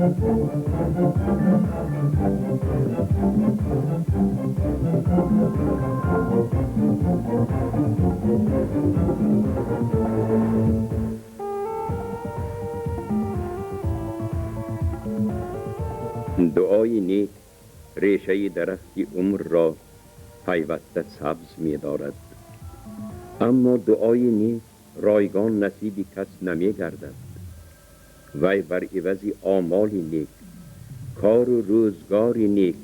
Дуои нек решаи дарахти умрро пайваста сабз медорад. Аммо дуои нек ройгон насиби кас намегардад. Вай бар ивази омоли нек, кору рӯзгори нек,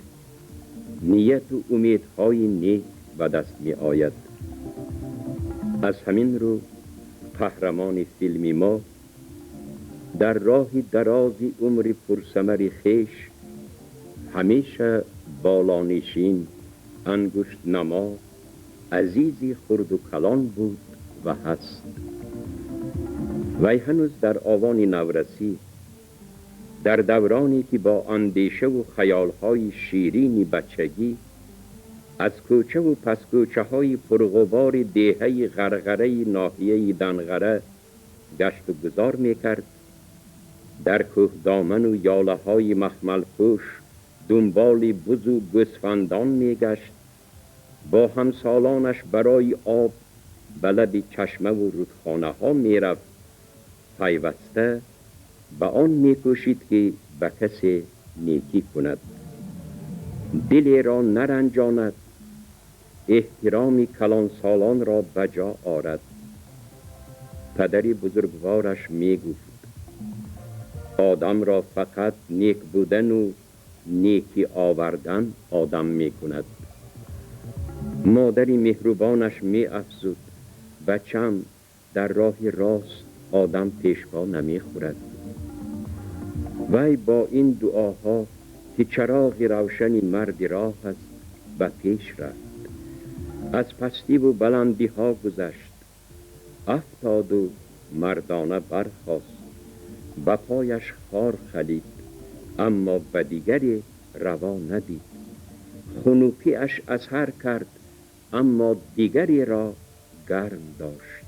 нияту умедҳои нек ба даст меояд. Аз ҳамин рӯ қаҳрамони филми мо дар роҳи дарози умри пурсамари хеш ҳамеша болонишин, ангуштнамо, азизи хурду калон буд ва ҳаст. Вай ҳанӯз дар овони наврасӣ, дар давроне ки бо андешаву хаёлҳои ширини бачагӣ аз кӯчаву паскӯчаҳои пурғубори деҳаи Ғарғараи ноҳияи Данғара гашту гузор мекард, дар кӯҳдоману ёлаҳои махмалпӯш дунболи бузу гӯсфандон мегашт, бо ҳамсолонаш барои об ба лаби чашмаву рудхонаҳо мерафт, пайваста ба он мекӯшид, ки ба касе некӣ кунад, дилеро наранҷонад, эҳтироми калонсолонро ба ҷо орад. Падари бузургвораш мегуфт: одамро фақат нек будану некӣ овардан одам мекунад. Модари меҳрубонаш меафзуд: бачам, дар роҳи рост одам пешпо намехӯрад. Вай бо ин дуоҳо, ки чароғи равшани марди роҳ аст, ба пеш рафт. Аз пастиву баландиҳо гузашт, афтоду мардона бархост, ба пояш хор халид, аммо ба дигаре раво надид. Хунукиаш асар кард, аммо дигареро гарм дошт.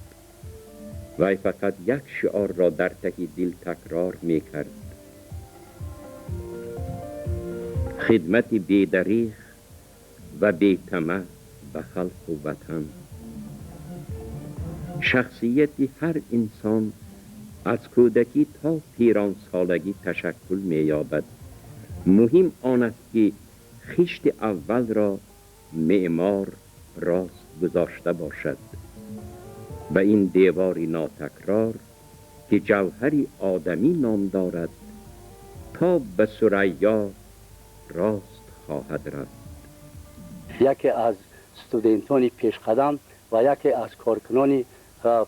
Вай фақат як шиорро дар таҳи дил такрор мекард: хидмати бедареғ ва бетамаъ ба халқу ватан. Шахсияти ҳар инсон аз кӯдакӣ то пиронсолагӣ ташаккул меёбад. Муҳим он аст, ки хишти аввалро меъмор рост гузошта бошад. Ба ин девори нотакрор, ки ҷавҳари одамӣ ном дорад, то ба Сурайё рост хоҳад рафт. Яке аз студентони пешқадам ва яке аз коркунони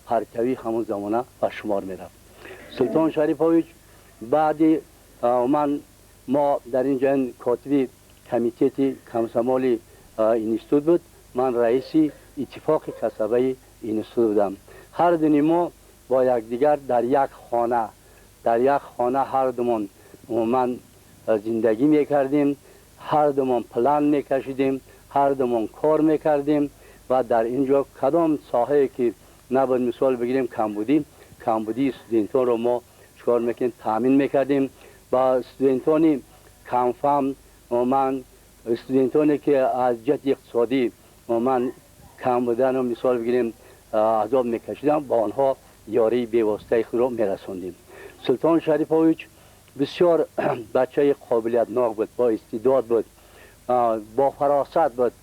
партиявӣ ҳамон замона ба шумор мерафт Султон Шарипович. Баъди ман мо дар ин ҷо котиби комитети комсомоли институт буд, ман раиси иттифоқи касабаи институт будам. Ҳар дуни мо бо якдигар дар як хона ҳар думон умуман зиндагӣ мекардем, ҳар думон план мекашидем, ҳар думон кор мекардем. Ва дар ин ҷо кадом соҳае ки набуд, мисол бигирем, камбудии студентонро мо чикор мекунем, таъмин мекардем. Ба студентони камфаҳм, умуман студентоне ки аз ҷиҳати иқтисодӣ умуман кам будану, мисол бигирем, азоб мекашидам, ба онҳо ёрии бевоситаи худро мерасондем. Султон Шарипович бисёр бачаи қобилиятнок буд, бо истеъдод буд, бо фаросат буд.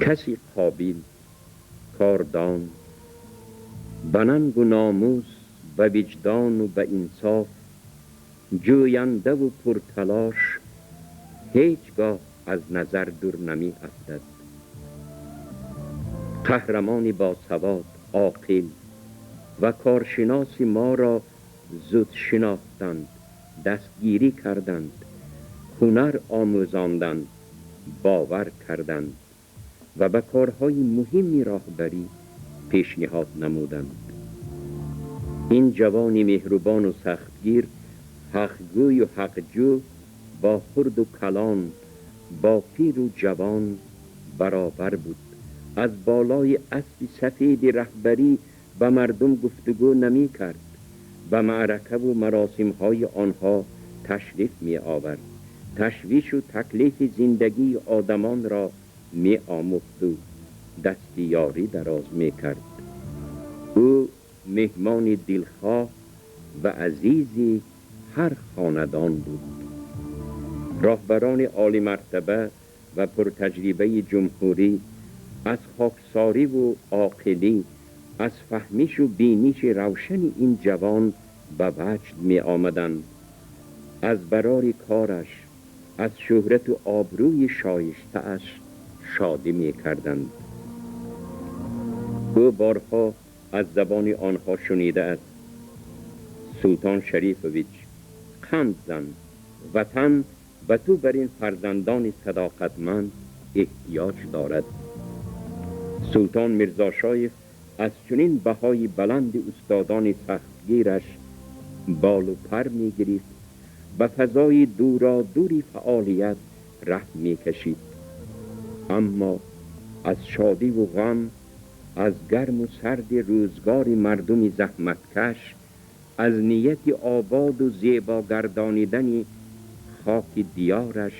Каси қобил, кордон, ба нангу номус, ба виҷдону ба инсоф, ҷӯяндаву пурталош ҳеҷ гоҳ аз назар дур намеафтад. Қаҳрамони босавод, оқил ва коршиноси моро зуд шинохтанд, дастгирӣ карданд, ҳунар омӯзонданд, бовар карданд ва ба корҳои муҳими роҳбарӣ пешниҳод намуданд. Ин ҷавони меҳрубону сахтгир, ҳақгӯю ҳақҷӯ бо хурду калон, бо пиру ҷавон баробар буд. Аз болои аспи сафеди раҳбарӣ به مردم گفتگو نمی کرد، به معرکه و مراسم های آنها تشریف می آورد. تشویش و تکلیف زندگی آدمان را می آموخت و دستیاری دراز می کرد. او مهمان دلخواه و عزیزی هر خاندان بود. راهبران عالی مرتبه و پرتجربه جمهوری از خاکساری و عاقلی، از فهمیش و بینیش روشن این جوان به وجد می آمدند. از برار کارش، از شهرت و آبروی شایسته اش شادی می کردند. او بارها از زبان آنها شنیده است: سلطان شریفویچ، قند زن، وطن و تو بر این فرزندان صداقتمند احتیاج دارد. سلطان میرزاشایف از چنین بهای بلند استادان سختگیرش بال و پر می گرفت، به فضای دورا دوری فعالیت ره می کشید. اما از شادی و غم، از گرم و سرد روزگار مردم زحمتکش، از نیت آباد و زیبا گردانیدن خاک دیارش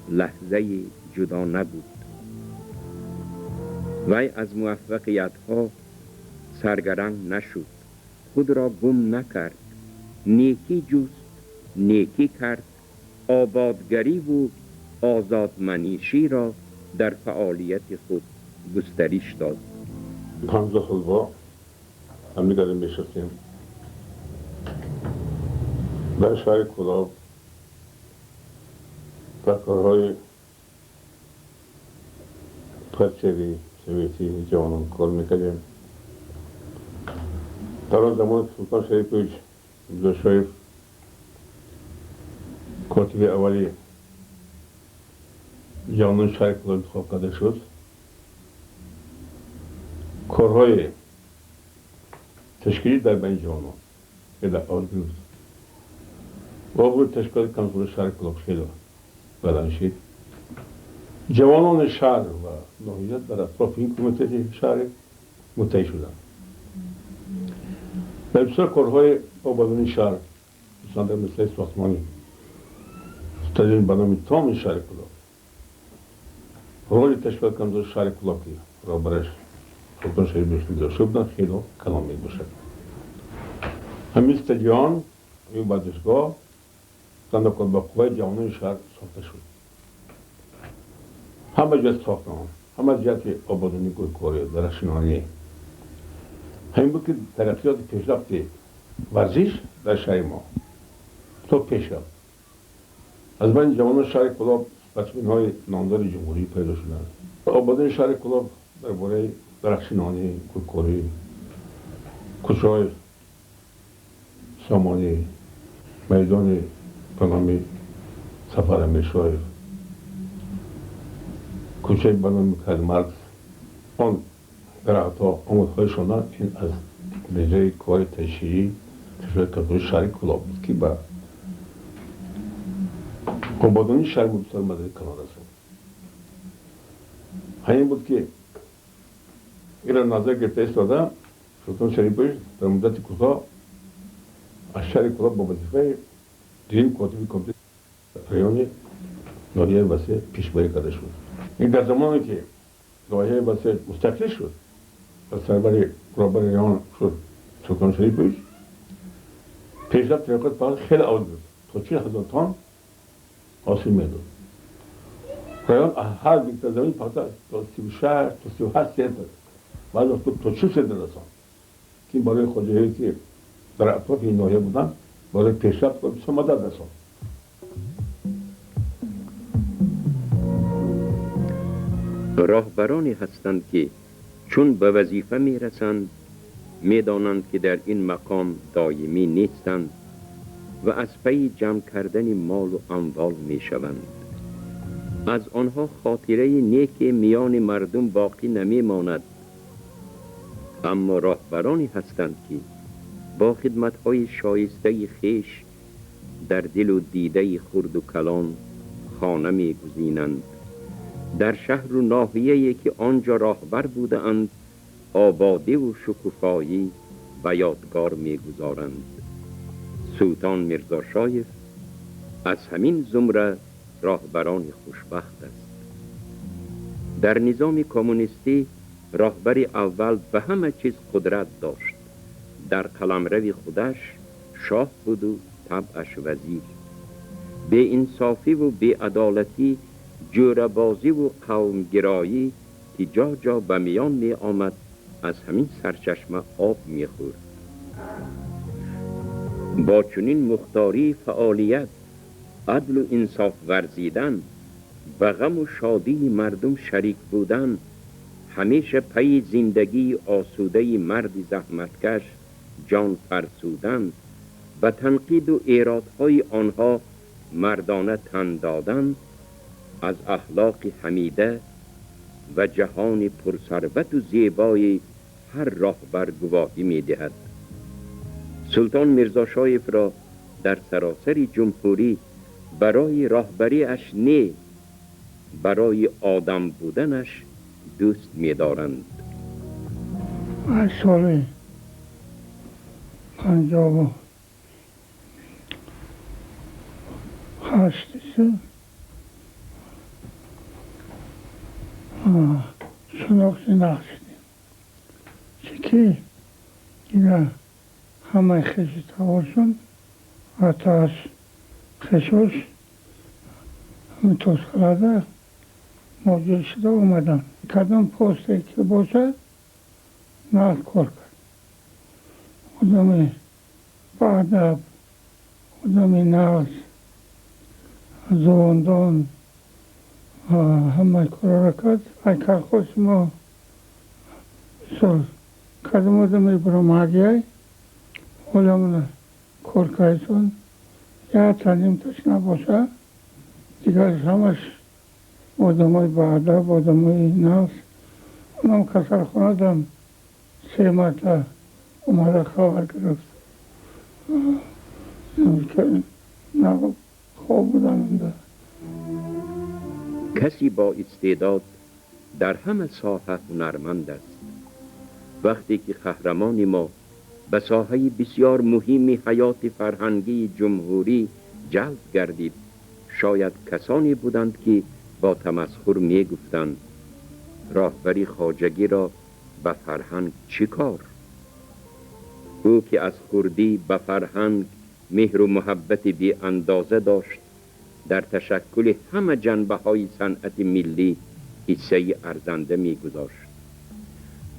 لحظه جدا نبود. وی از موفقیت ها سرگرم نشد، خود را گم نکرد، نیکی جست، نیکی کرد، آبادگری و آزادمنیشی را در فعالیت خود گسترش داد. 15 سال با همدیگر میشستیم در شهر کلاب، در کارهای پرچوی سویتی جوانان کار میکردیم. در آن زمان سلطان شریفویچ میرزاشایف کاتب اولی جوانان شهر کلاب انتخاب کرده شد. کارهای تشکیلی در بین جوانان خیلی اوج گرفت. و تشکیل کنسول شهر کلاب خیلی بلند شد. جوانان شهر و ناحیه در اطراف این کمیته شهر متحد شدند. در بسیار کارهای آبادانی شهر، مثلا در مسئله ساختمانی استادیوم به نام تام شهر کلاب، رول تشکیل کنسول شهر کلاب که رهبرش سلطان شریف میرزاشایف بودند خیلی کلام می باشد. همین استادیوم، این ورزشگاه صندوق با قوه جوانان شهر ساخته شد. همه جهت ساختمان، همه جهت آبادانی، گلکاری، درخشنانی. همین بود که ترقیات پیشرفت ورزش در شهر ما تا پیش رفت. از بین جوانان شهر کلاب های نامدار جمهوری پیدا شدند. آبادانی شهر کلاب درباره درخشنانی، گلکاری، کوچه‌های سامانی، میدان به نام سفر امیرشایف، کوچه به نام کارل مارکس، آن درختها آمودهایشان این از نتیجه کار تشییعی تشکیل کنسول شهر کلاب بود که به آبادانی شهر بسیار مدد کلان رسوند. همین بود که این را نظر گرفته ایستاده سلطان شریفویچ در مدت کوتاه از شهر کلاب با وظیفه دویم کاتب کمیته رایان ناحیه وسیع پیشبری کرده شد. این در زمانی که ناحیه وسیع مستقل شد و سربر رهبر رایان شد سلطان شریفویچ، پیشرفت ترقیات فقط خیلی اوج بود، تا 40,000 تن حاصل میداد. رایان هر هکتار زمین فقط تا 36 تا 37 سنت، بعد از تا 40 سنت رساند که برای خواجه‌ای که در اطراف این ناحیه بودند برای پیشرفت بسیار مدد رساند. راهبرانی هستند که چون به وظیفه میرسند میدانند که در این مقام دائمی نیستند و از پی جمع کردن مال و اموال میشوند. از آنها خاطره نیک میان مردم باقی نمیماند. اما راهبرانی هستند که با خدمت‌های شایسته خویش در دل و دیده خرد و کلان خانه می‌گزینند. در شهر و ناحیه‌ای که آنجا راهبر بودند آبادی و شکوفایی به یادگار می‌گذارند. سلطان میرزا شایف از همین زمره راهبران خوشبخت است. در نظام کمونیستی راهبر اول به همه چیز قدرت داشت. در قلمرو خودش شاه بود و طبعش وزیر. بی انصافی و بی عدالتی، جوربازی و قومگرایی که جا جا به میان می آمد از همین سرچشمه آب می خورد. با چنین مختاری فعالیت، عدل و انصاف ورزیدن، به غم و شادی مردم شریک بودن، همیشه پی زندگی آسوده مرد زحمتکش جان فرسودن، به تنقید و ایرادهای آنها مردانه تن دادن، از اخلاق حمیده و جهان پرثروت و زیبای هر راهبر گواهی می‌دهد. سلطان میرزا شایف را در سراسر جمهوری برای راهبری اش نه، برای آدم بودنش دوست می‌دارند. از سال 58 شناخت نقش شدیم که اینا همه خیش تاورشون حتی از خیشوش همه توسخلاده موجود شده اومدن. کدام پستی که باشه نقل کار کرد. آدم با ادب، آدم نغز، زباندان، همه کارا را کرد. ای колхоз мо сол кадом одаме баромадияй ҳоламона кор кардсон, як танимташ набоша, дигараш ҳамаш одамои баадаб, одамои нағз. Онам касалхонадам се марта омада хабар гирифт. Хоб будан. کسی با استعداد در همه ساحه هنرمند است. وقتی که قهرمان ما به ساحه بسیار مهم حیات فرهنگی جمهوری جلب گردید، شاید کسانی بودند که با تمسخر می گفتند راهبری خواجگی را به فرهنگ چی کار؟ او که از خردی به فرهنگ مهر و محبت بی اندازه داشت، در تشکل همه جنبه های صنعت ملی حصه ارزنده می گذاشت.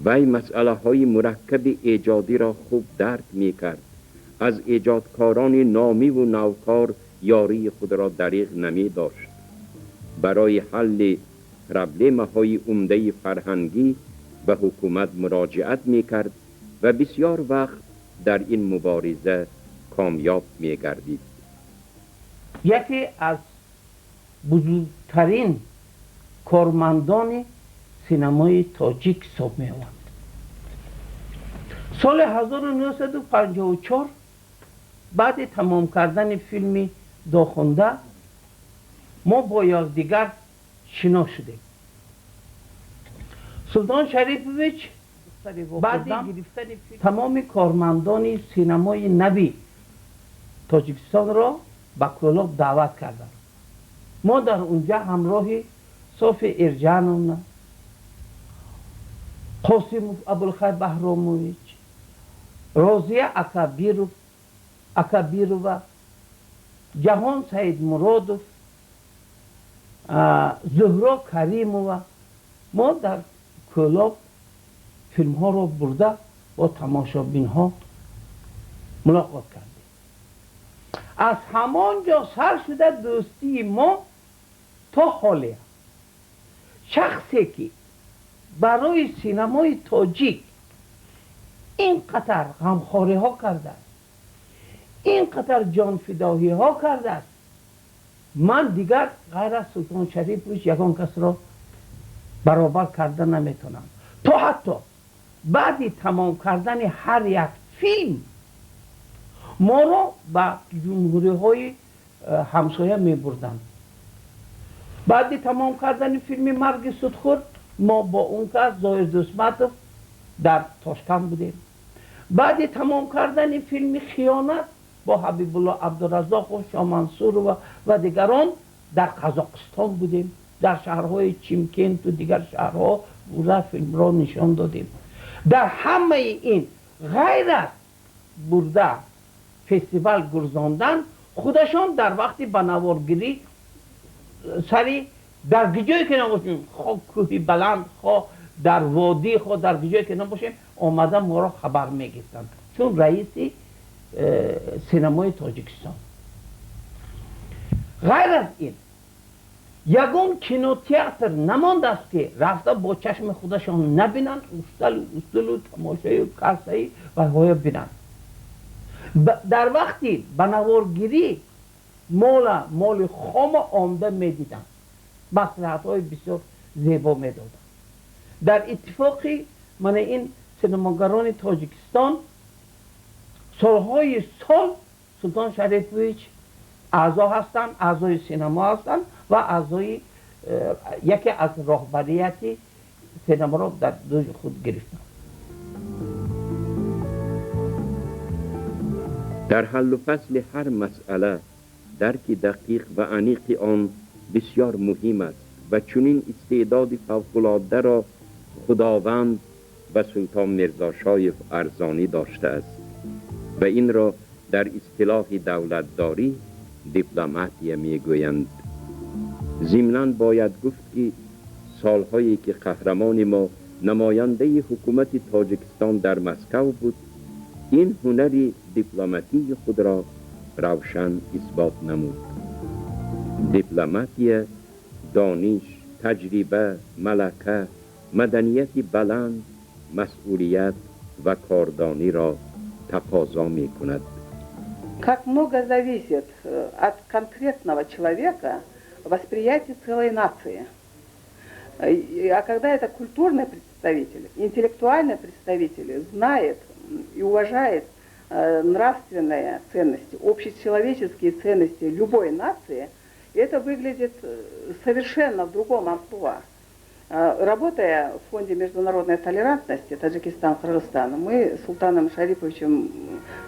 وی مسئله های مرکب ایجادی را خوب درک می کرد. از ایجادکاران نامی و نوکار یاری خود را دریغ نمی داشت. برای حل پرابلم های عمده فرهنگی به حکومت مراجعت می کرد و بسیار وقت در این مبارزه کامیاب می گردید. یکی از بزرگترین کارمندان سینمای تاجیک حساب می‌شوند. سال 1954 بعد تمام کردن فیلم داخونده ما با یکدیگر شنا شدیم. سلطان شریفویچ بعد گرفتن تمام کارمندان سینمای نوی تاجیکستان را به کلوب دعوت کردند. ما در اونجا همراه صوفی ارجانونا، قاسموف ابوالخیر بهرامویچ، روزیه اکابیرووا، جهان سعید مرادوف، زهرا کریمووا، ما در کلوب فیلم ها رو برده با تماشابین ها ملاقات کردیم. از همانجا سر شده دوستی ما تا حاله. شخصی که برای سینمای تاجیک اینقدر غمخواری ها کرده است، اینقدر جانفدایی ها کرده است، من دیگر غیر از سلطان شریفویچ یگان کس را برابر کرده نمیتونم. تا حتی بعد تمام کردن هر یک فیلم ما را به جمهوری های همسایه می بردند. بعد تمام کردن فیلم مرگ سودخور ما با اون کس زاهر دوستماتوف Дар Тошканд будем. Баъди тамом кардани филми «Хиёнат» бо Ҳабибулло Абдуразоқов, Шомансурова ва дигарон дар Қазоқистон будем. Дар шаҳрҳои Чимкенту дигар шаҳрҳо бурда филмро нишон додем. Дар ҳамаи ин, ғайр аз бурда фестивал гузарондан, худашон дар вақти ба наворгирӣ сари дар ҷое ки набошем, хо кӯҳи баланд, хо дар водӣ, хо дар ҷое ки набошем, омада моро хабар мегирифтанд, чун раиси синамои Тоҷикистон. Ғайр аз ин, ягон кинотеатр намондааст, ки рафта бо чашми худашон набинанд, усталу усулу тамошою кассаи вайҳоя бинанд. Дар вақти ба наворгирӣ мола моли хома омда медиданд, маслиҳатҳои бисёр зебо медоданд. Дар иттифоқи мана ин синамогарони Тоҷикистон солҳои сол Султон Шарипович аъзо ҳастанд, аъзои синамо ҳастанд ва аъзои яке аз роҳбарияти синаморо дар дӯши худ гирифтанд. Дар ҳаллу фасли ҳар масъала дарки дақиқ ва аниқи он бисёр муҳим аст ва чунин истеъдоди фавқулоддаро Худованд ба Султон Мирзошоев арзонӣ доштааст ва инро дар истилоҳи давлатдорӣ дипломатия мегӯянд. Зимнан бояд гуфт, ки солҳое ки қаҳрамони мо намояндаи ҳукумати Тоҷикистон дар Москав буд, ин ҳунари дипломатии худро равшан исбот намуд. Дипломатия дониш, таҷриба, малака, маданияти баланд, масъулият ва кордониро тақозо мекунад. Как много зависит от конкретного человека восприятие целой нации. А когда это культурный представитель, интеллектуальный представитель, знает и уважает нравственные ценности, общечеловеческие ценности любой нации, это выглядит совершенно в другом амплуа. Работая в Фонде международной толерантности Таджикистан-Кыргызстан, мы с Султаном Шариповичем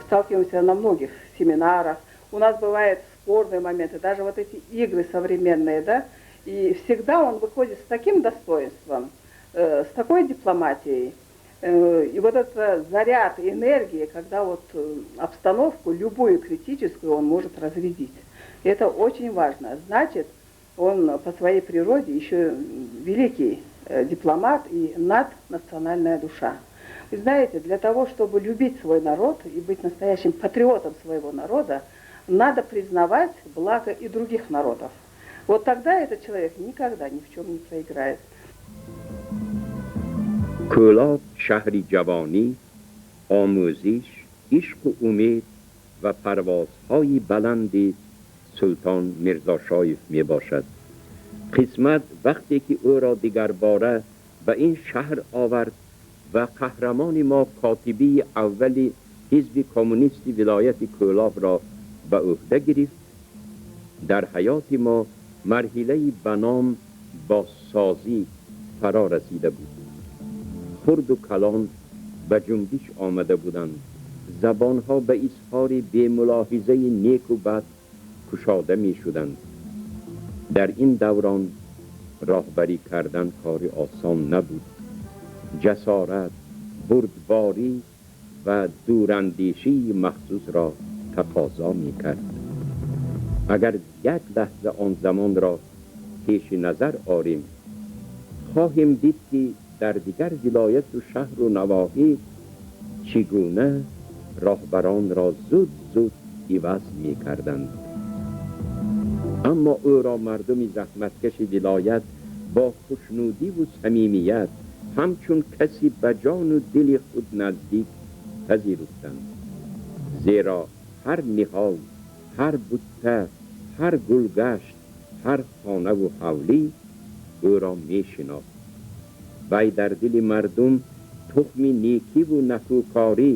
сталкиваемся на многих семинарах. У нас бывают спорные моменты, даже вот эти игры современные, да, и всегда он выходит с таким достоинством, с такой дипломатией. И вот этот заряд энергии, когда вот обстановку, любую критическую, он может разрядить. Это очень важно. Значит, он по своей природе еще великий дипломат и наднациональная душа. Вы знаете, для того, чтобы любить свой народ и быть настоящим патриотом своего народа, надо признавать благо и других народов. Вот тогда этот человек никогда ни в чем не проиграет. Кӯлоб шаҳри ҷавонӣ, омӯзиш, ишқу умед ва парвозҳои баланди Султон Мирзошоев мебошад. Қисмат вақте ки ӯро дигарбора ба ин шаҳр овард ва қаҳрамони мо котибии аввали ҳизби коммунисти вилояти Кӯлобро ба ӯҳда гирифт, дар ҳаёти мо марҳилаи ба ном бозсозӣ фаро расида буд. Хурду калон ба ҷунбиш омада буданд, забонҳо ба изҳори бемулоҳизаи неку бад кушода мешуданд. Дар ин даврон роҳбарӣ кардан кори осон набуд. Ҷасорат, бурдборӣ ва дурандешии махсусро тақозо мекард. Агар як лаҳза он замонро пеши назар орем, хоҳем дид, ки дар дигар вилояту шаҳру навоҳӣ чӣ гуна роҳбаронро зуд зуд иваз мекарданд. Аммо ӯро мардуми заҳматкаши вилоят бо хушнудиву самимият ҳамчун каси ба ҷону дили худ наздик пазируфтанд, зеро ҳар ниҳол, ҳар бутта, ҳар гулгашт, ҳар хонаву ҳавлӣ ӯро мешинохт. Вай дар дили мардум тухми некиву накӯкорӣ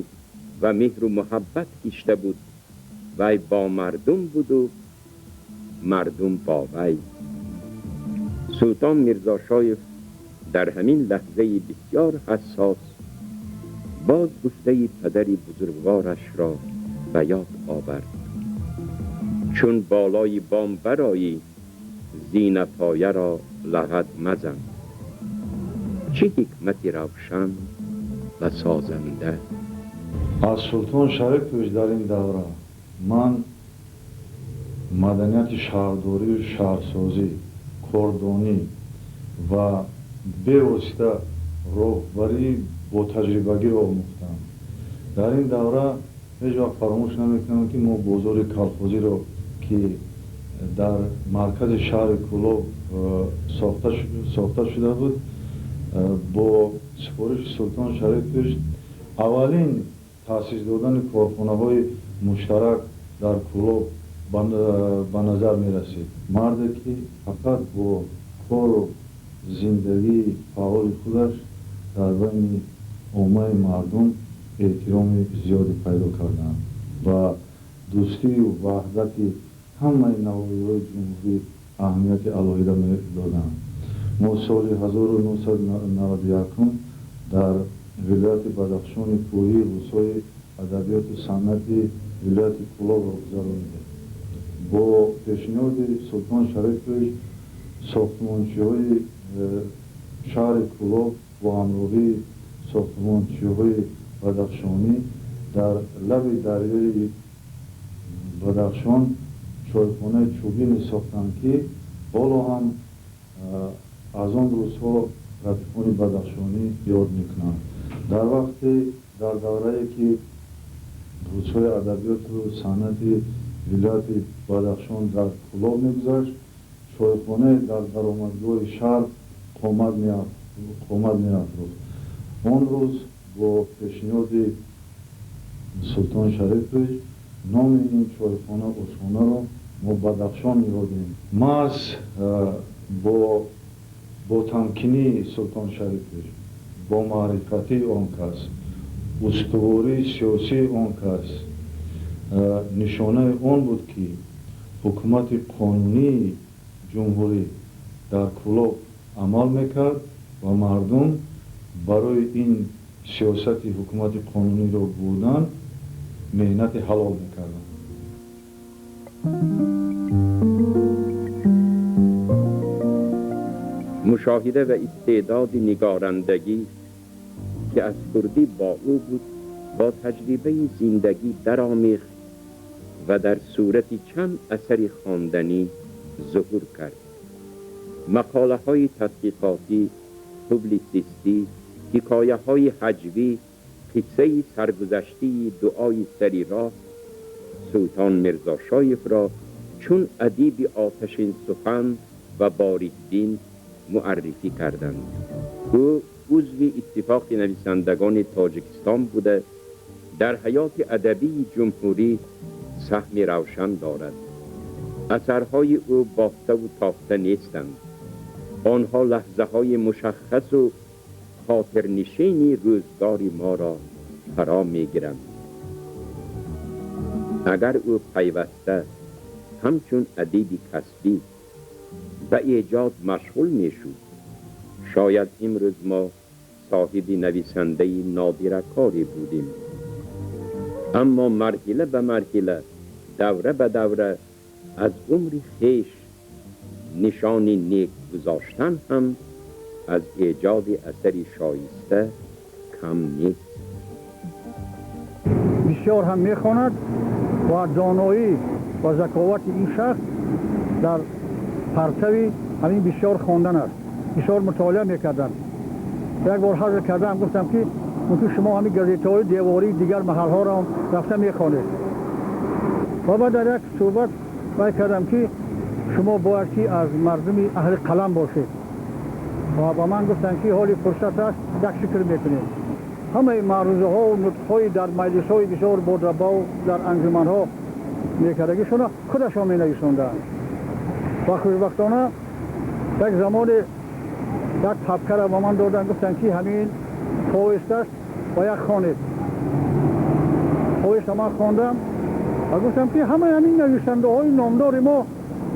ва меҳру муҳаббат кишта буд. Вай бо мардум буду мардум бо вай. Султон Мирзошоев дар ҳамин лаҳзаи бисёр ҳассос باز گفته پدر بزرگوارش را به یاد آورد: چون بالای بام برایی، زینه پایه را لغت مزن. چه حکمت روشن و سازنده! Аз Султон Шарипович дар ин давра ман маданияти шаҳрдорию шаҳрсозӣ, кордонӣ ва бевосита роҳбарии ботаҷрибагиро омӯхтам. Дар ин давра ҳеҷ вақт фаромӯш намекунам, ки мо бозори колхозиро, ки дар маркази шаҳри Кӯлоб сохта шуда буд, бо супориши Султон Шарипович аввалин таъсис додани корхонаҳои муштарак дар Кӯлоб ба назар мерасид. Марде, ки фақат бо кору зиндагии фаъоли худаш дар байни оммаи мардум эҳтироми зиёде пайдо карданд ва дӯстию ваҳдати ҳамаи навоҳиҳои ҷумҳурӣ аҳамияти алоҳида медоданд. Мо соли 1991 дар вилояти Бадахшони кӯҳӣ рӯзҳои адабиёту санъати вилояти Кӯлобро гузаронидем. Бо пешниҳоди Султон Шарипович сохтмончиҳои шаҳри Кӯлоб бо ҳамроҳии сохтмончиҳои бадахшонӣ дар лаби дарёи Бадахшон чойхонаи чӯбине сохтанд, ки ҳоло ҳам аз он рӯзҳо рафиқони бадахшонӣ ёд мекунанд. Дар вақте, дар даврае, ки рӯзҳои адабиёту санъати вилояти Бадахшон дар Кӯлоб мегузашт, чойхонае дар даромадгоҳи шаҳр қомат меафрӯхт. Он рӯз бо пешниҳоди Султон Шарипович номи ин чойхона, ошхонаро мо Бадахшон ниҳодем. Маҳз бо тамкинии Султон Шарипович, бо маърифатии он кас, устувории сиёсии он кас нишонаи он буд, ки ҳукумати қонунии ҷумҳурӣ дар Кӯлоб амал мекард ва мардум барои ин сиёсати ҳукумати қонуниро будан меҳнати ҳалол мекарданд. مشاهده و استعداد نگارندگی که از خردی با او بود، با تجربه زندگی درآمیخت و در صورت چند اثر خواندنی ظهور کرد. مقاله های تحقیقاتی، پوبلیسیستی، حکایه های هجوی، قصه سرگذشته دعای سری راه، سلطان میرزا شایف را چون ادیب آتشین سخن و باریک‌بین معرفی کردند. او عضو اتفاق نویسندگان تاجیکستان بوده، در حیات ادبی جمهوری سهم روشن دارد. اثرهای او بافته و تافته نیستند. آنها لحظه های مشخص و خاطرنشین روزگار ما را فرا میگیرند. اگر او پیوسته همچون ادیب کسبی به ایجاد مشغول میشد، شاید امروز ما صاحب نویسنده نادر کاری بودیم. اما مرحله به مرحله، دوره به دوره، از عمر خویش نشان نیک گذاشتن هم از ایجاد اثر شایسته کم نیست. بسیار هم میخواند و دانایی و ذکاوت این شخص در پرتوی همین بسیار خواندن است. بسیار مطالعه میکردند. یک بار حضر کردم، گفتم که ممکن شما همین گزیته‌های دیواری دیگر محلها را رفته میخوانید. و بعد در یک صحبت وای کردم که شما باید که از مردم اهل قلم باشید. و با من گفتن که حالی فرصت است، یک فکر میکنیم. همه معروضه ها و نطق های در مجلس های بسیار بادربا و در انجمن ها میکردگیشون خودشان می نویسوندند. و خوشبختانه یک زمان یک پپکه را به من دادن، گفتن که همین повесть است و یک خوانید. повесть من خواندم و گفتم که همه همین نویسنده های نامدار ما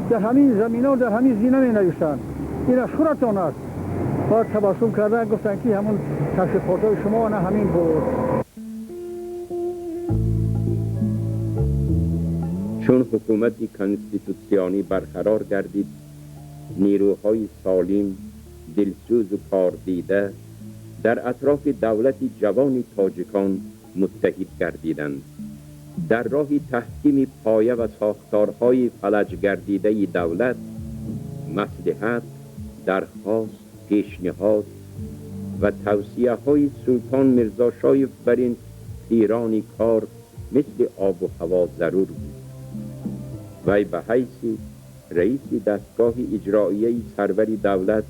در همین زمین ها، در همین زینه می نویسند، این از خودتان است. و تبسم کردن، گفتن که همون تشریفات های شما نه همین بود. Чун ҳукумати конститутсионӣ барқарор гардид, нерӯҳои солим, дилсӯзу кордида дар атрофи давлати ҷавони тоҷикон муттаҳид гардиданд. Дар роҳи таҳкими поя ва сохторҳои фалаҷгардидаи давлат маслиҳат, дархост, пешниҳод ва тавсияҳои Султон Мирзошоев бар ин пирони кор мисли обу ҳаво зарур буд. Вай ба ҳайси раиси дастгоҳи иҷроияи сарвари давлат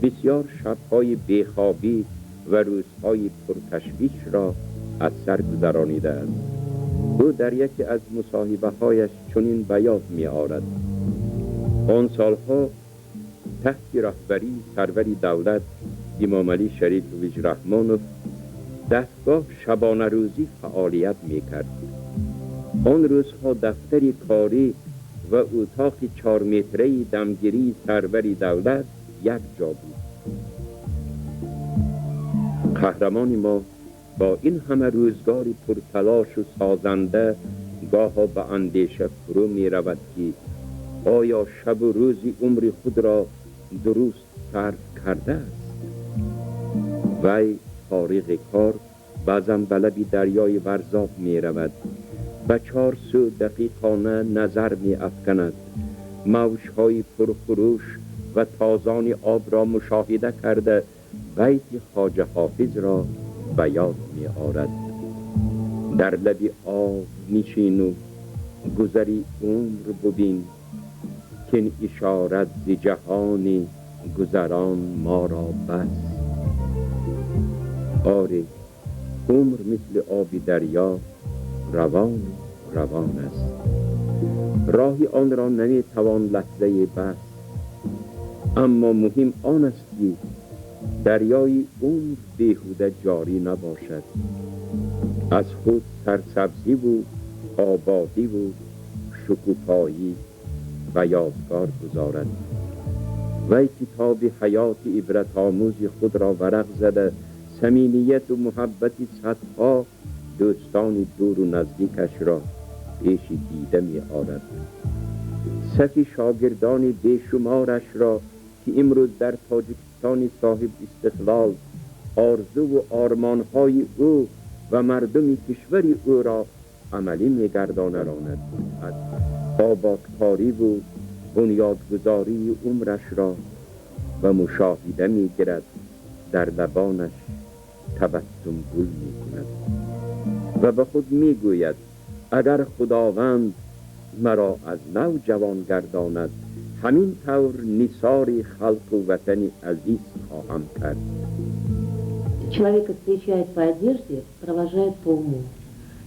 бисёр шабҳои бехобӣ ва рӯзҳои пурташвишро аз сар гузаронидааст. Ӯ дар яке аз мусоҳибаҳояш чунин ба ёд меорад: он солҳо таҳти раҳбарии сарвари давлат Имомалӣ Шарипович Раҳмонов дастгоҳ шабонарӯзӣ фаъолият мекард. Он рӯзҳо дафтари корӣ ва утоқи чорметраи дамгирии сарвари давлат як ҷо буд. Қаҳрамони мо бо ин ҳама рӯзгори пурталошу созанда гоҳо ба андеша фурӯ меравад, ки оё шабу рӯзи умри худро дуруст сарф кардааст. Вай фориғи кор баъзан ба лаби дарёи Варзоб меравад, ба чор сӯ дақиқона назар меафканад, мавҷҳои пурхурӯш ва тозони обро мушоҳида карда байти Хоҷа Ҳофизро ба ёд меорад: дар лаби об нишину гузари умр бубин, кин ишорат зи ҷаҳони гузарон моро бас. Оре, умр мисли оби дарё равон равон аст. Роҳи онро наметавон лаҳзае баст. Аммо муҳим он аст, ки дарёи умр беҳуда ҷорӣ набошад, аз худ сарсабзиву ободиву шукуфоӣ ба ёдгор гузорад. Вай китоби ҳаёти ибратомӯзи худро варақ зада, самимияту муҳаббати садҳо дӯстони дуру наздикашро пеши дида меорад. Сафи шогирдони бешуморашро, ки имрӯз дар Тоҷикистони соҳиб истиқлол орзуву ормонҳои ӯ ва мардуми кишвари ӯро амалӣ мегардонанд, ободкориву бунёдгузории умрашро ба мушоҳида мегирад, дар лабонаш табассум гул мекунад ва ба худ мегӯяд: агар Худованд маро аз нав ҷавон гардонад, ҳамин тавр нисори халқу ватани азиз хоҳам кард. Человека встречает по одежде, провожает по уму.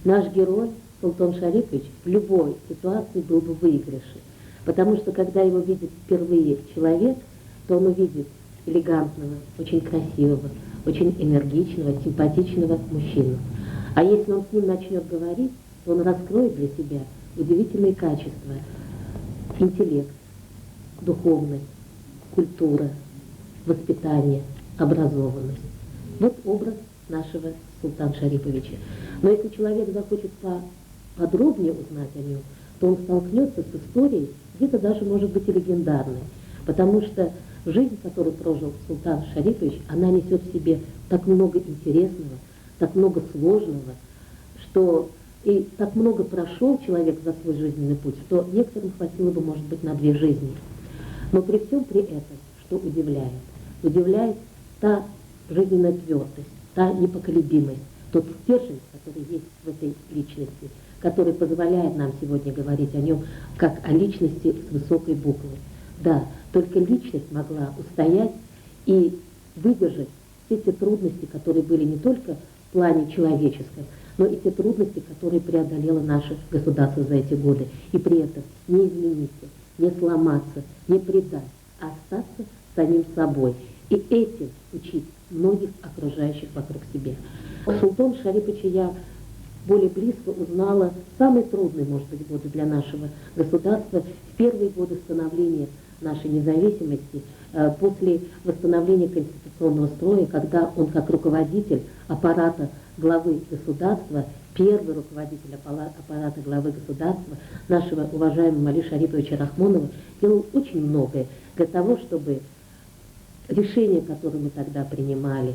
Наш герой Султан Шарипович в любой ситуации был бы в выигрыше. Потому что, когда его видит впервые человек, то он увидит элегантного, очень красивого, очень энергичного, симпатичного мужчину. А если он с ним начнет говорить, то он раскроет для себя удивительные качества: интеллект, духовность, культура, воспитание, образованность. Вот образ нашего Султана Шариповича. Но если человек захочет подробнее узнать о нем, то он столкнется с историей, где-то даже, может быть, и легендарной. Потому что жизнь, которую прожил Султан Шарипович, она несет в себе так много интересного, так много сложного, что и так много прошел человек за свой жизненный путь, что некоторым хватило бы, может быть, на две жизни. Но при всем при этом, что удивляет? Удивляет та жизненная твердость, та непоколебимость, тот стержень, который есть в этой личности, который позволяет нам сегодня говорить о нем как о личности с высокой буквы. Да, только личность могла устоять и выдержать все те трудности, которые были не только в плане человеческом, но и те трудности, которые преодолело наше государство за эти годы. И при этом не измениться, не сломаться, не предать, а остаться самим собой. И этим учить многих окружающих вокруг себя. Султана Шариповича я более близко узнала в самые трудные, может быть, годы для нашего государства, в первые годы становления нашей независимости, после восстановления конституционного строя, когда он как руководитель аппарата главы государства Первый руководитель аппарата главы государства, нашего уважаемого Эмомали Шариповича Рахмонова, делал очень многое для того, чтобы решения, которые мы тогда принимали,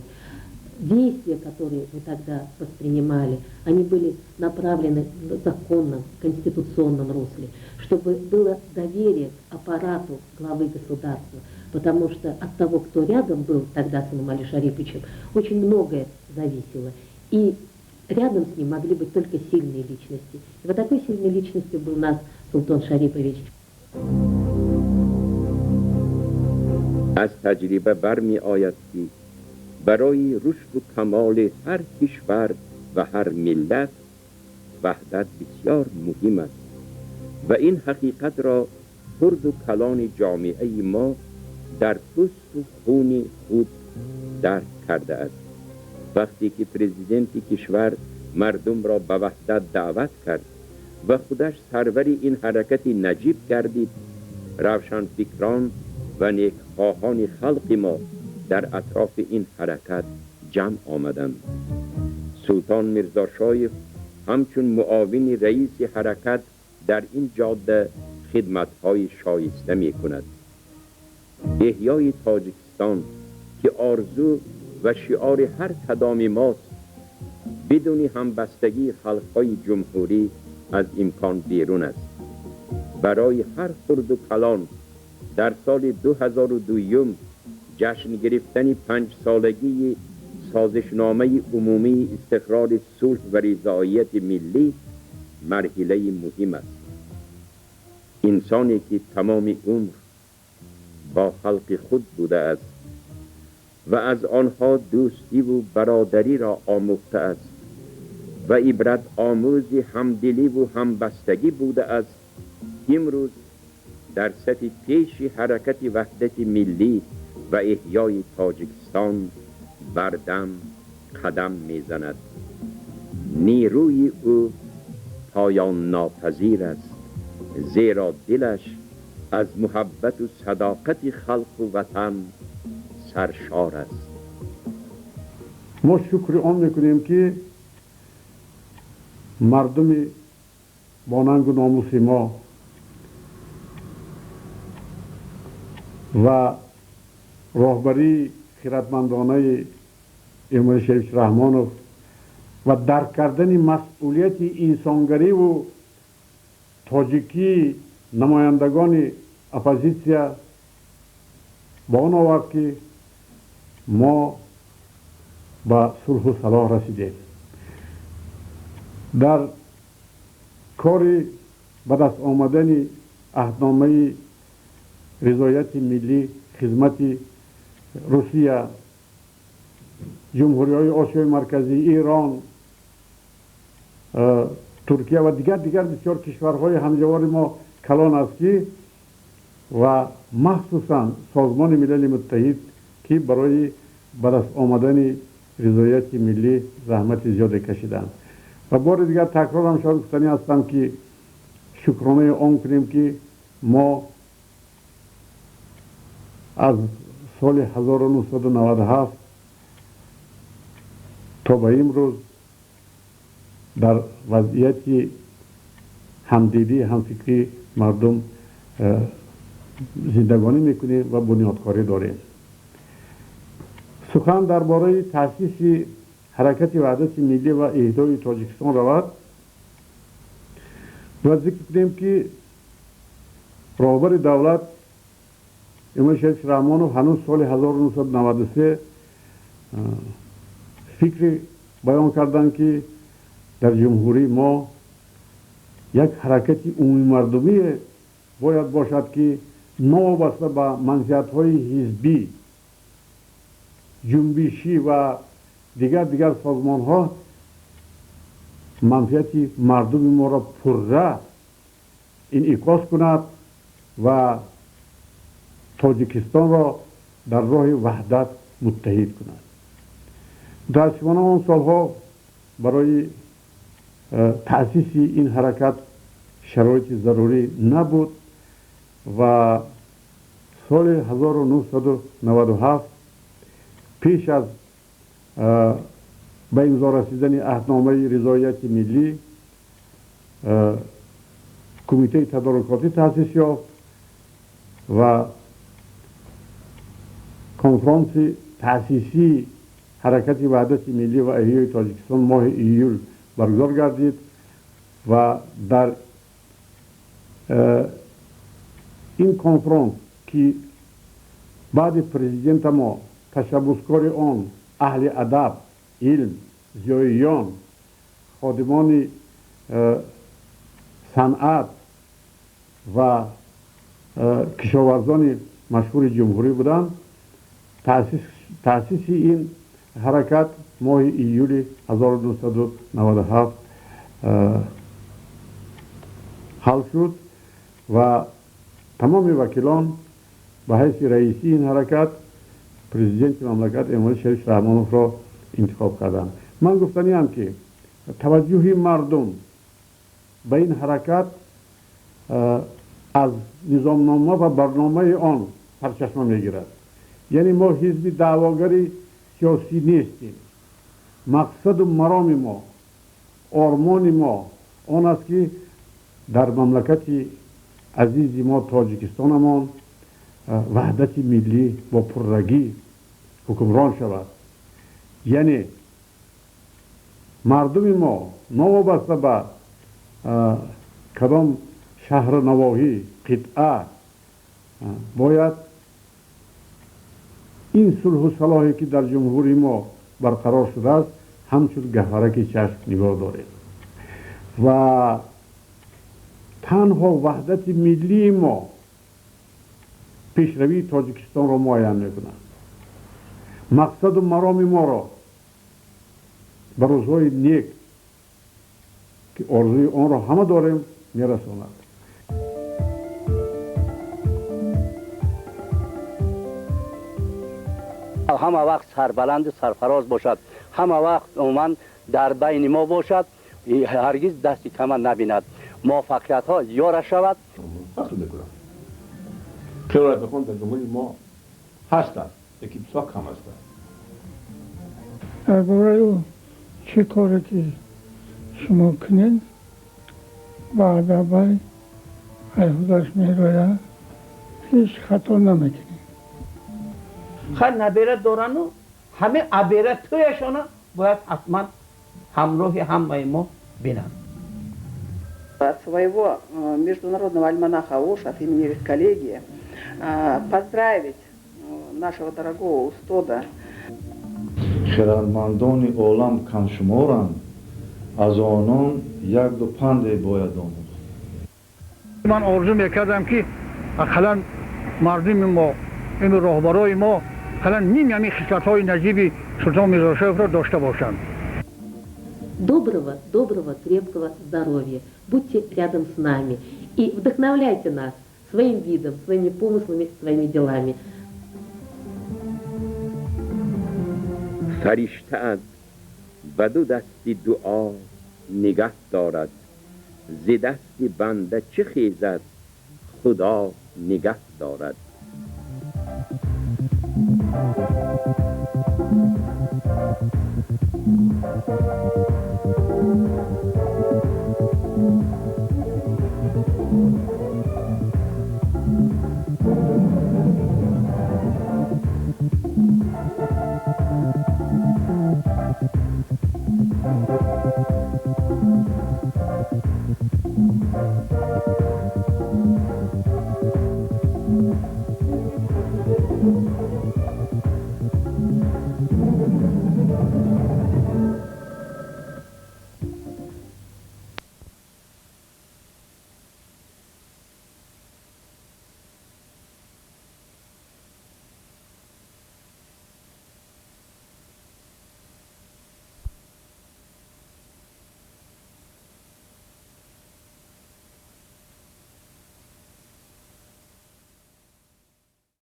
действия, которые мы тогда воспринимали, они были направлены в законном, конституционном русле, чтобы было доверие к аппарату главы государства, потому что от того, кто рядом был тогда с Эмомали Шариповичем, очень многое зависело. И рядом с ним могли быть только сильные личности. И вот такой сильной личностью был наш Султон Шарипович. از تجربه برمی آید که برای رشد و کمال هر کشور و هر ملت وحدت بسیار مهم است و این حقیقت را خرد و کلان جامعه ما در پوست و خون خود درک کرده است. وقتی که پرزیدنت کشور مردم را به وحدت دعوت کرد و خودش سرور این حرکت نجیب گردید، روشنفکران و نیکخواهان خلق ما در اطراف این حرکت جمع آمدند. سلطان میرزا شایف همچون معاون رئیس حرکت در این جاده خدمت‌های شایسته می‌کند. احیای تاجیکستان که آرزو و شعار هر کدام ماست، بدون همبستگی خلق‌های جمهوری از امکان بیرون است. برای هر خرد و کلان در سال 2002 جشن گرفتن 5 سالگی سازشنامه عمومی استقرار صلح و رضایت ملی مرحله مهم است. انسانی که تمام عمر با خلق خود بوده است و از آنها دوستی و برادری را آموخته است و عبرت آموز همدلی و همبستگی بوده است، امروز در صف پیش حرکت وحدت ملی و احیای تاجیکستان بردم قدم میزند. نیروی او پایان ناپذیر است، زیرا دلش از محبت و صداقت خلق و وطن سرشار است. ما شکر آن میکنیم که مردم با ننگ و ناموس ما و راهبری خیرتمندانه امامعلی شریف رحمانوف و درک کردن مسئولیت انسانگری و تاجیکی نمایندگان اپوزیسیا با آن آورد که ما به صلح و صلاح رسیدیم. در کار به دست آمدن عهدنامه رضایت ملی خدمت روسیه، جمهوری‌های آسیای مرکزی، ایران، ترکیه و دیگر بسیار کشورهای همجوار ما کلان است که و مخصوصا سازمان ملل متحد که برای به دست آمدن رضایت ملی زحمت زیاد کشیدند. و بار دیگر تکرار هم شاید گفتنی هستم که شکرانه آن کنیم که ما از سال 1997 تا به امروز در وضعیت همدلی همفکری مردم زندگانی میکنیم و بنیادکاری داریم. سخن درباره تأسیس حرکت وحدت ملی و اهدای تاجیکستان رود و ذکر کنیم که رهبر دولت امام شریف رحمانوف هنوز سال 1993 فکر بیان کردند که در جمهوری ما یک حرکت عمومی مردمی باید باشد که نوابسته به منفعت‌های حزبی، جنبشی و دیگر سازمان‌ها منفعت مردم ما را پرره انعکاس کند و تاجیکستان را در راه وحدت متحد کند. متاسفانه آن سالها برای تأسیس این حرکت شرایط ضروری نبود و سال 1997 پیش از ба имзо расидани аҳдномаи ризояти миллӣ кумитаи тадорукотӣ таъсис ёфт ва конфронси таъсисии ҳаракати ваҳдати миллӣ ва эҳёи Тоҷикистон моҳи июл баргузор гардид ва дар ин конфронс, ки баъди президента мо ташаббускори он аҳли адаб, илм, зиёиён, ходимони санъат ва кишоварзони машҳури ҷумҳурӣ буданд, таъсиси ин ҳаракат моҳи июли 1997 ҳал шуд ва тамоми вакилон ба ҳайси раисии ин ҳаракат президенти мамлакат Эмомалӣ Шариф Раҳмоновро интихоб карданд. Ман гуфтаниам, ки таваҷҷӯҳи мардум ба ин ҳаракат аз низомнома ва барномаи он сарчашма мегирад. Яъне мо ҳизби даъвогари сиёсӣ нестем. Мақсаду мароми мо, ормони мо он аст, ки дар мамлакати азизи мо Тоҷикистонамон ваҳдати миллӣ бо пуррагӣ ҳукмрон шавад. Яъне мардуми мо новобаста ба кадом шаҳру навоҳӣ, қитъа, бояд ин сулҳу салоҳе, ки дар ҷумҳурии мо барқарор шудааст, ҳамчун гаҳвараки чашм нигоҳ дорем ва танҳо ваҳдати миллии мо пешравии Тоҷикистонро муайян мекунад. Мақсаду мароми моро ба рӯзҳои нек, ки орзуи онро ҳама дорем, мерасонад. Ҳама вақт сарбаланду сарфароз бошад, ҳама вақт умуман дар байни мо бошад, ҳаргиз дасти кама набинад, муваффақиятҳо ёра шавад. Фахр мекунам, хеле рафиқон дар ҷумҳурии мо ҳастанд, яки бисёр кам ҳастанд. Дар бораи ӯ чӣ коре ки шумо кунед, баъда бай айхудаш мерояд, ҳеҷ хато намекунед. Хай, набера дорану ҳаме абера тӯяшона бояд ҳатман ҳамроҳи ҳамаи мо бинанд. От своего международного альманаха «Ош», от имени редколлегии, поздравить нашего дорогого устода. Хирадмандони олам камшуморанд, аз онон якду панде бояд омӯхт. Ман орзу мекардам, ки ақаллан мардуми мо, ин роҳбарои мо, ақаллан ними ҳамин хислатҳои наҷиби Султон Мирзошоевро дошта бошанд. Доброго, доброго, крепкого здоровья. Будьте рядом с нами и вдохновляйте нас своим видом, своими помыслами, своими делами. Фариштаат ба ду дасти дуо нигаҳ дорад, зи дасти банда чӣ хезад, Худо нигаҳ дорад.